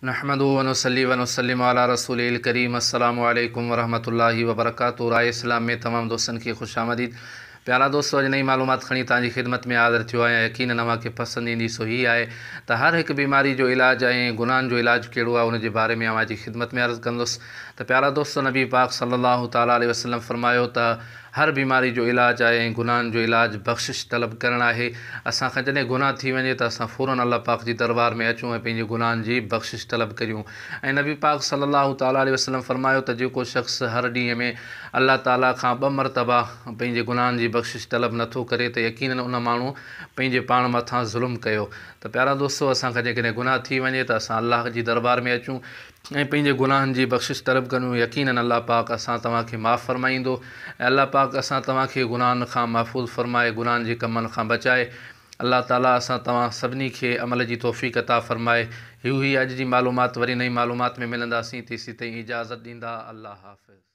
نحمده ونصلي ونسلم علي رسوله الڪريم السلام عليڪم ورحمة الله وبرڪاته راء اسلام ۾ تمام دوستن کي خوش آمديد پيارا دوستو اڄ نئين معلومات کڻي توهان جي خدمت ۾ حاضر ٿيو آهيان يقينن اوهان کي پسند ايندي سو هي آهي ته هر هڪ بيماري جو علاج ۽ گناهن جو علاج ڪهڙو آهي ان جي باري ۾ اوهان جي خدمت ۾ عرض ڪندس ته پيارا دوستو نبي پاڪ صلي الله تعالٰي عليه وسلم فرمايو ته هر بيماري جو علاج آهي ۽ گناهن جو علاج بخشش طلب ڪرڻ آهي. اسان کان جڏهن گناهه ٿي وڃي ته اسان فوراً الله پاڪ جي دربار ۾ اچون ۽ پنهنجي گناهن جي بخشش طلب ڪريون ۽ نبي پاڪ صلي الله تعالٰي عليه وسلم فرمايو ته جيڪو شخص هر ڏينهن ۾ الله تعالٰي کان ٻه مرتبه پنهنجي گناهن جي بخشش طلب نه ٿو ڪري ته يقيناً ان ماڻهو پنهنجي پاڻ مٿان ظلم ڪيو ته پيارا دوستو اسان کان جيڪڏهن گناهه ٿي وڃي ته اسان الله جي دربار ۾ اچون ۽ پنهنجي گناهن جي بخشش طلب ڪريون يقيناً الله پاڪ اسان توهان کي معاف فرمائيندو ۽ الله پاڪ اسان توهان کي گناهن کان محفوظ فرمائي گناهن جي ڪمن کان بچائي الله تعالي اسان توهان سڀني کي عمل جي توفيق عطا فرمائي هي هئي اڄ جي معلومات وري نئين معلومات ۾ ملنداسين تيسين تائين اجازت ڏيندا الله حافظ.